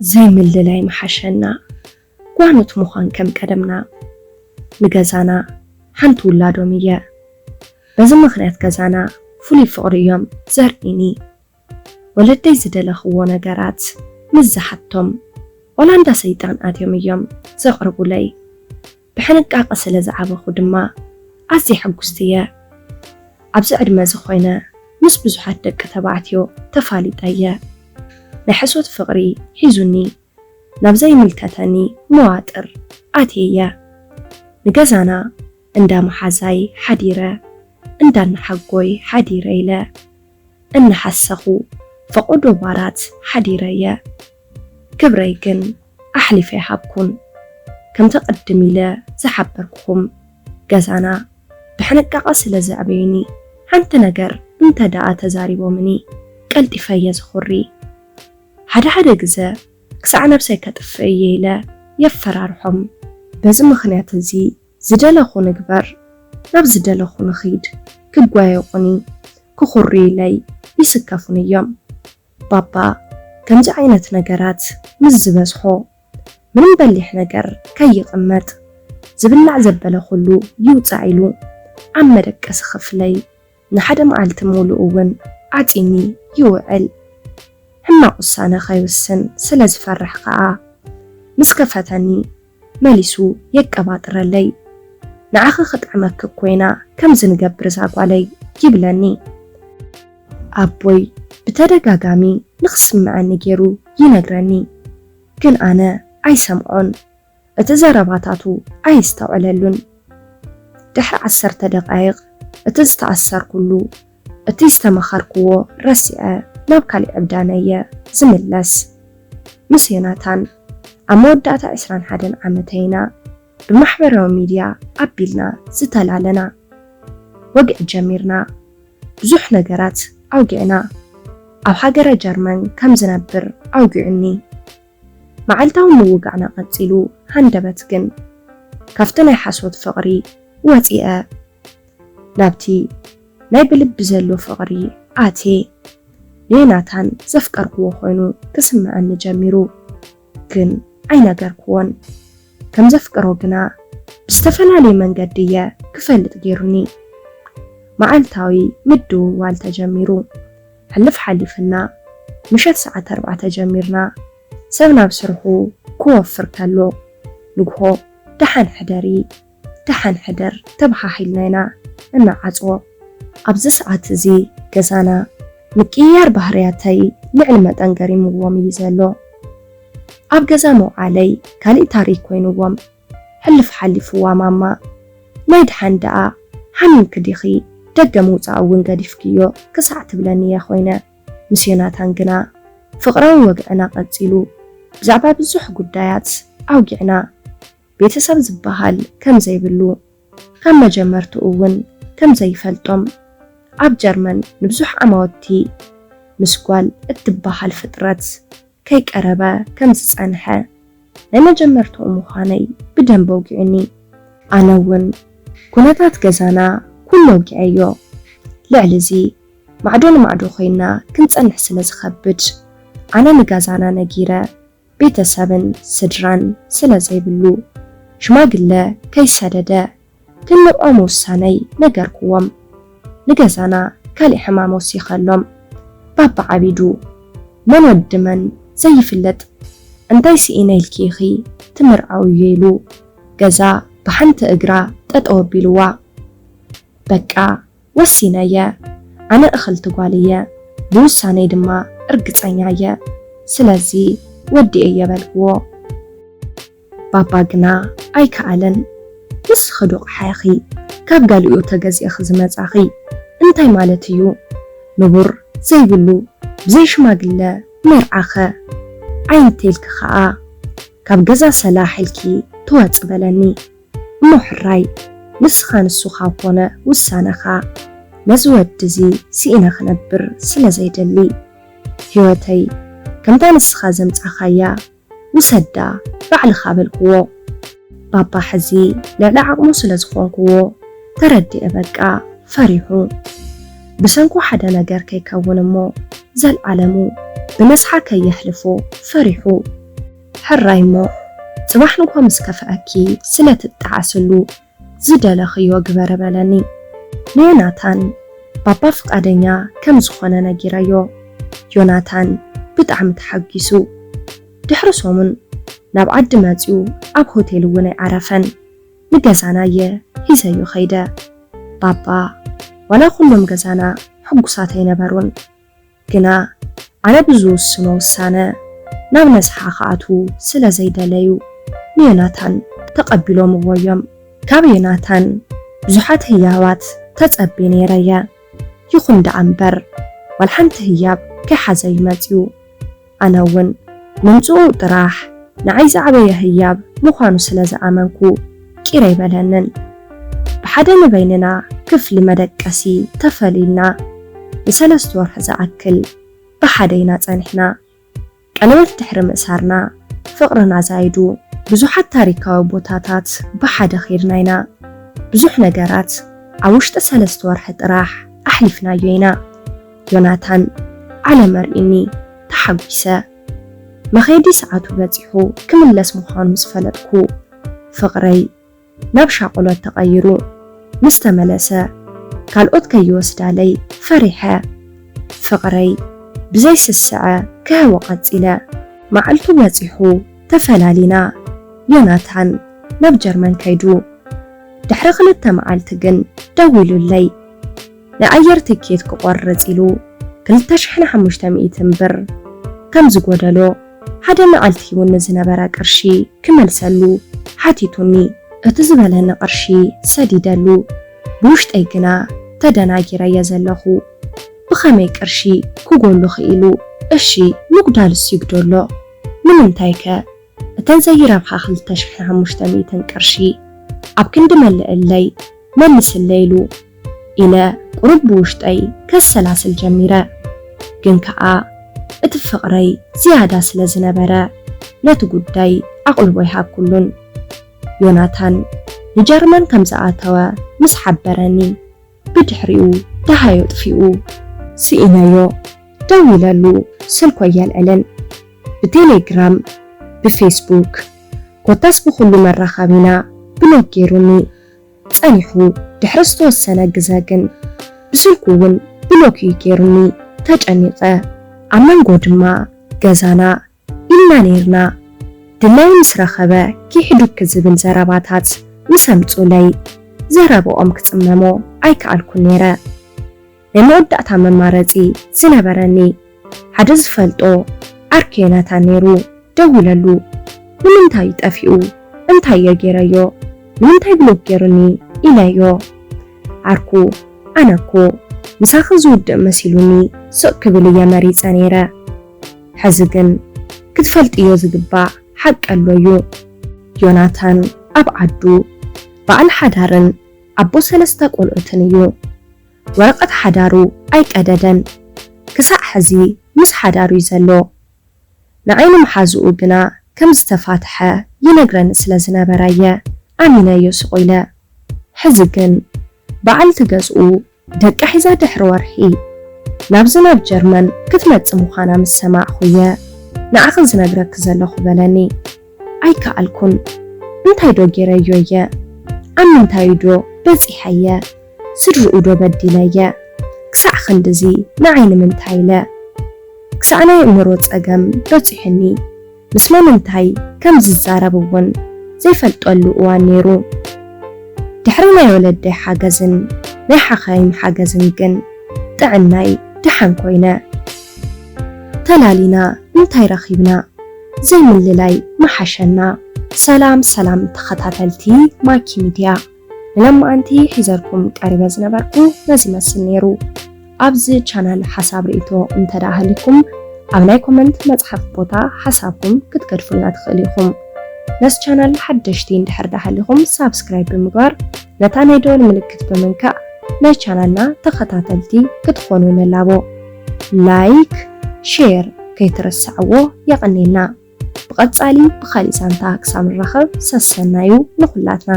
ዘይምልላይ ምሓሸና፣ ጓኖት ምዃን ከም ቀደምና። ንገዛና ሓንቲ ውላዶም እየ። በዚ ምኽንያት ገዛና ፍሉይ ፍቕሪ እዮም ዘርእኒ። ወለደይ ዝደለኽዎ ነገራት ምስ ዝሓቶም፣ ዋላ እንዳ ሰይጣን ኣትዮም እዮም ዘቕርቡለይ። ብሕንቃቐ ስለ ዝዓበኹ ድማ ኣዝየ ሕጉስቲ እየ። ኣብዚ ዕድመ እዚ ኮይነ ምስ ብዙሓት ደቂ ተባዕትዮ ተፋሊጠ እየ። ናይ ሕሶት ፍቕሪ ሒዙኒ ናብ ዘይምልከተኒ መዋጥር ኣትየ እየ። ንገዛና እንዳ መሓዛይ ሓዲረ፣ እንዳ እናሓጎይ ሓዲረ ኢለ እናሓሰኹ ፈቐዶ ባራት ሓዲረ እየ። ክብረይ ግን ኣሕሊፈ ኣይሃብኩን። ከምቲ ቅድም ኢለ ዝሓበርኩኹም፣ ገዛና ብሕንቃቐ ስለ ዘዕበዩኒ፣ ሓንቲ ነገር እንተ ደኣ ተዛሪቦምኒ ቀልጢፈ እየ ዝኹሪ። ሓደ ሓደ ግዘ ክሳዕ ነብሰይ ከጥፍእ እየ ኢለ የፈራርሖም። በዚ ምኽንያት እዚ ዝደለኹ ንግበር፣ ናብ ዝደለኹ ንኺድ፣ ክጓየቑኒ፣ ክኹርዩለይ ይስከፉኒ እዮም። ባባ ከምዚ ዓይነት ነገራት ምስ ዝበዝሖ፣ ምንም በሊሕ ነገር ከይቕመጥ፣ ዝብላዕ ዘበለ ኩሉ ይውጻእ ኢሉ ኣብ መደቀሲ ክፍለይ ንሓደ መዓልቲ ሙሉእ እውን ዓጺኒ ይውዕል። ሕማቕ ውሳነ ከይውስን ስለ ዝፈርሕ ከኣ፣ ምስ ከፈተኒ መሊሱ የቀባጥረለይ። "ንዓኺ ክጥዕመኪ እኮ ኢና ከምዚ ንገብር እዛ ጓለይ" ይብለኒ። ኣቦይ ብተደጋጋሚ ንኽስምዐኒ ገይሩ ይነግረኒ፣ ግን ኣነ ኣይሰምዖን። እቲ ዘረባታቱ ኣየስተውዕለሉን። ድሕሪ ዓሰርተ ደቓይቕ እቲ ዝተኣሰርኩሉ፣ እቲ ዝተመኸርክዎ ረሲዐ ናብ ካሊእ ዕብዳነየ ዝምለስ። ምስ ዮናታን ኣብ መወዳእታ ዕስራን ሓደን ዓመተይ ኢና ብማሕበራዊ ሚድያ ኣቢልና ዝተላለና። ወግዒ ጀሚርና። ብዙሕ ነገራት ኣውጊዕና። ኣብ ሃገረ ጀርመን ከም ዝነብር ኣውጊዑኒ። መዓልታዊ ምውጋዕና ቀጺሉ፣ ሃንደበት ግን ካብቲ ናይ ሓሶት ፍቕሪ ወጺአ። ናብቲ ናይ ብልቢ ዘሎ ፍቕሪ ኣትየ። ንዮናታን ዘፍቀርክዎ ኮይኑ ክስምዐኒ ጀሚሩ፣ ግን ኣይነገርክዎን። ከም ዘፍቅሮ ግና ብዝተፈላለየ መንገዲ እየ ክፈልጥ ገይሩኒ። መዓልታዊ ምድውዋል ተጀሚሩ። ሕልፍ ሓሊፍና ምሸት ሰዓት ኣርባዕተ ጀሚርና፣ ሰብ ናብ ስርሑ ክወፍር ከሎ፣ ንግሆ "ደሓን ሕደሪ፣ ደሓን ሕደር" ተበሃሂልና ኢና እንዓጽዎ። ኣብዚ ሰዓት እዚ ገዛና ምቅይያር ባህርያተይ ልዕሊ መጠን ገሪምዎም እዩ ዘሎ። ኣብ ገዛ ምውዓለይ ካሊእ ታሪክ ኮይንዎም። ሕልፍ ሓሊፍዋ ማማ፣ "ናይ ደሓን ደኣ ሓሚምኪ ዲኺ? ደገ ምውጻእ እውን ገዲፍክዮ?" ክሳዕ ትብለኒ እየ ኮይነ። ምስ ዮናታን ግና ፍቕራዊ ወግዕና ቀጺሉ። ብዛዕባ ብዙሕ ጉዳያት ኣውጊዕና። ቤተሰብ ዝበሃል ከም ዘይብሉ፣ ካብ መጀመርትኡ እውን ከም ዘይፈልጦም፣ ኣብ ጀርመን ንብዙሕ ዓማውቲ ምስ ጓል እትበሃል ፍጥረት ከይቀረበ ከም ዝጸንሐ ናይ መጀመርትኡ ምዃነይ ብደንቢ ኣውጊዑኒ። ኣነ እውን ኩነታት ገዛና ኩሉ ኣውጊዐዮ። ልዕሊ እዚ ማዕዶ ንማዕዶ ኮይና ክንጸንሕ ስለ ዝኸብድ፣ ኣነ ንገዛና ነጊረ፣ ቤተሰብን ስድራን ስለ ዘይብሉ፣ ሽማግለ ከይሰደደ ክንቆም ውሳነይ ነገርክዎም። ንገዛና ካሊእ ሕማም ወሲኸሎም። ባባ ዓቢዱ፣ መን ወዲ መን ዘይፍለጥ፣ እንታይ ስኢነ ኢልኪ ኢኺ ትምርዓውዮ ኢሉ፣ ገዛ ብሓንቲ እግራ ጠጠው ኣቢልዋ። በቃ፣ ወሲነ እየ። ኣነ እኽልቲ ጓል እየ፣ ብውሳነይ ድማ እርግጸኛ እየ። ስለዚ ወዲኤ እየ በልክዎ። ባባ ግና ኣይከኣለን። "ንስኺ ዶ ኣቕሓ ኢኺ ካብ ገሊኡ ተገዚእኺ ዝመጻኺ? እንታይ ማለት እዩ? ንቡር ዘይብሉ ብዘይ ሽማግለ መርዓኸ? ዓይንተይልኪ ከኣ ካብ ገዛ ሰላሕ ኢልኪ ትወጺ" በለኒ። እሞ ሕራይ፣ ንስኻ ንሱ ካብ ኮነ ውሳነኻ፣ ነዚ ወዲ እዚ ስኢነ ክነብር ስለ ዘይደሊ፣ ህይወተይ ከምታ ንስኻ ዘምጻኻያ ውሰዳ ባዕልኻ በልክዎ። ባባ ሕዚ ልዕሊ ዓቕሙ ስለ ዝኾንክዎ ተረዲኤ፣ በቃ ፈሪሑ። ብሰንኩ ሓደ ነገር ከይከውን እሞ ዘልዓለሙ ብነስሓ ከየሕልፎ ፈሪሑ። ሕራይ እሞ ጽባሕ ንግሆ ምስ ከፍኣኪ ስለ ትጠዓስሉ ዝደለኽዮ ግበሪ በለኒ። ንዮናታን ባባ ፍቓደኛ ከም ዝኾነ ነጊረዮ። ዮናታን ብጣዕሚ ተሓጒሱ። ድሕሪ ሰሙን ናብ ዓዲ መጺኡ ኣብ ሆቴል እውን ኣይዓረፈን። ንገዛና እየ ሒዘዮ ከይደ። ባባ ዋላ ኩሎም ገዛና ሕጉሳት ኣይነበሩን። ግና ኣነ ብዝውስኖ ውሳነ ናብ ነስሓ ክኣትዉ ስለ ዘይደለዩ ንዮናታን ተቐቢሎምዎ እዮም። ካብ ዮናታን ብዙሓት ህያባት ተጸቤ ነይረ እየ። ይኹን ደኣ እምበር ዋላ ሓንቲ ህያብ ከይሓዘ እዩ መጺኡ። ኣነ እውን ምምጽኡ ጥራሕ ንዓይ ዝዓበየ ህያብ ምዃኑ ስለ ዝኣመንኩ ቂር ኣይበለንን። ብሓደ ንበይንና ክፍሊ መደቀሲ ተፈሊልና ንሰለስተ ወርሒ ዝኣክል ብሓደ ኢና ጸኒሕና። ቀለበት ድሕሪ ምእሳርና ፍቕርና ዛይዱ ብዙሓት ታሪካዊ ቦታታት ብሓደ ኸይድና ኢና። ብዙሕ ነገራት ኣብ ውሽጢ ሰለስተ ወርሒ ጥራሕ ኣሕሊፍናዮ ኢና። ዮናታን ዓለም ኣርእዩኒ ተሓጒሰ። መኸየዲ ሰዓቱ በጺሑ ክምለስ ምዃኑ ምስ ፈለጥኩ ፍቕረይ ናብ ሻቕሎት ተቐይሩ ምስ ተመለሰ ካልኦት ከይወስዳለይ ፈሪሐ ፍቕረይ ብዘይስስዐ ክህቦ ቀጺለ። መዓልቱ በጺሑ ተፈላሊና። ዮናታን ናብ ጀርመን ከይዱ። ድሕሪ ክልተ መዓልቲ ግን ደዊሉለይ። ናይ ኣየር ትኬት ክቖርጽ ኢሉ ክልተ ሽሕን ሓሙሽተ ሚእትን ብር ከም ዝጎደሎ ሓደ መዓልቲ ሂቡኒ ዝነበረ ቅርሺ ክመልሰሉ ሓቲቱኒ። እቲ ዝበለኒ ቅርሺ ሰዲደሉ። ብውሽጠይ ግና ተደናጊረ እየ ዘለኹ። ብኸመይ ቅርሺ ክጎሉ ክኢሉ? እሺ ምጉዳልስ ይጉደሎ። ንምንታይከ? እተን ዘይረብሓ ክልተ ሽሕን ሓሙሽተ ሚእትን ቅርሺ ኣብ ክንዲ መልእለይ መልስለይ ኢሉ ኢለ ቁሩብ ብውሽጠይ ከሰላስል ጀሚረ። ግን ከኣ እቲ ፍቕረይ ዝያዳ ስለ ዝነበረ ነቲ ጉዳይ ኣቕልቦ ኣይሃብኩሉን። ዮናታን ንጀርመን ከም ዝኣተወ ምስ ሓበረኒ ብድሕሪኡ ደሃዩ ኣጥፊኡ ስኢነዮ። ደዊለሉ ስልኩ ኣየልዕልን። ብቴሌግራም፣ ብፌስቡክ ኮታስ ብኹሉ መራኸቢና ብሎክ ገይሩኒ። ጸኒሑ ድሕሪ ዝተወሰነ ግዘ ግን ብስልኩ እውን ብሎክ እዩ ገይሩኒ። ተጨኒቐ። ኣብ መንጎ ድማ ገዛና ኢልና ነይርና። ድላዩ ምስ ረኸበ ኪሕዱኪ ዝብል ዘረባታት ምስ ኣምጹለይ ዘረባኦም ክጽመሞ ኣይከኣልኩን ነይረ። ናይ መወዳእታ መማረጺ ዝነበረኒ ሓደ ዝፈልጦ ዓርከይ ዮናታን ነይሩ። ደዊለሉ። ንምንታይ እዩ ጠፊኡ? እንታይ እየ ገይረዮ? ንምንታይ ብሎክ ገይሩኒ? ኢለዮ። ዓርኩ፣ ኣነ እኮ ምሳኺ ዝውድእ መሲሉኒ ስቕ ክብል እየ መሪጸ ነይረ። ሕዚ ግን ክትፈልጥዮ ዝግባእ ሓቂ ኣሎ እዩ። ዮናታን ኣብ ዓዱ በዓል ሓዳርን ኣቦ ሰለስተ ቆልዑትን እዩ። ወረቐት ሓዳሩ ኣይቀደደን። ክሳዕ ሕዚ ምስ ሓዳሩ እዩ ዘሎ። ንዓይ ንምሓዝኡ ግና ከም ዝተፋትሐ ይነግረኒ ስለ ዝነበረ እየ ኣሚነዮ ስቕ ኢለ። ሕዚ ግን በዓልቲ ገዝኡ ደቃ ሒዛ ድሕሪ ወርሒ ናብዚ ናብ ጀርመን ክትመጽእ ምዃና ምስ ሰማዕኹ እየ ንዓኺ ዝነግረኪ ዘለኹ በለኒ። ኣይከኣልኩን። እንታይ ዶ ገይረዮ እየ? ኣብ ምንታዩ ዶ በጺሐ እየ? ስድርኡ ዶ በዲለ እየ? ክሳዕ ክንድዚ ንዓይ ንምንታይ ኢለ? ክሳዕ ናይ ኣእምሮ ጸገም በጺሑኒ። ምስ መን እንታይ ከም ዝዛረብ እውን ዘይፈልጠሉ እዋን ነይሩ። ድሕሪ ናይ ወለደይ ሓገዝን ናይ ሓኻይም ሓገዝን ግን ጥዕናይ ደሓን ኮይነ። ተላሊና እንታይ ረኺብና? ዘይምልላይ ምሓሸና። ሰላም ሰላም ተኸታተልቲ ማኪ ሚድያ፣ ንለማዓንቲ ሒዘልኩም ቀሪበ ዝነበርኩ ነዚ ይመስል ነይሩ። ኣብዚ ቻናል ሓሳብ ርእይቶ እንተ ደኣ ሃሊኩም ኣብ ናይ ኮመንት መጽሓፍ ቦታ ሓሳብኩም ክትገድፉልና ትኽእሉ ኢኹም። ነዚ ቻናል ሓደሽቲ እንድሕር ደኣ ሃሊኹም ሳብስክራይብ ብምግባር ነታ ናይ ደወል ምልክት ብምንካእ ናይ ቻናልና ተኸታተልቲ ክትኾኑ ንላቦ። ላይክ፣ ሼር ከይትረስዕዎ። የቐንየልና። ብቐጻሊ ብኻሊእ ዛንታ ክሳብ ንራኸብ ሰሰናዩ ንኹላትና።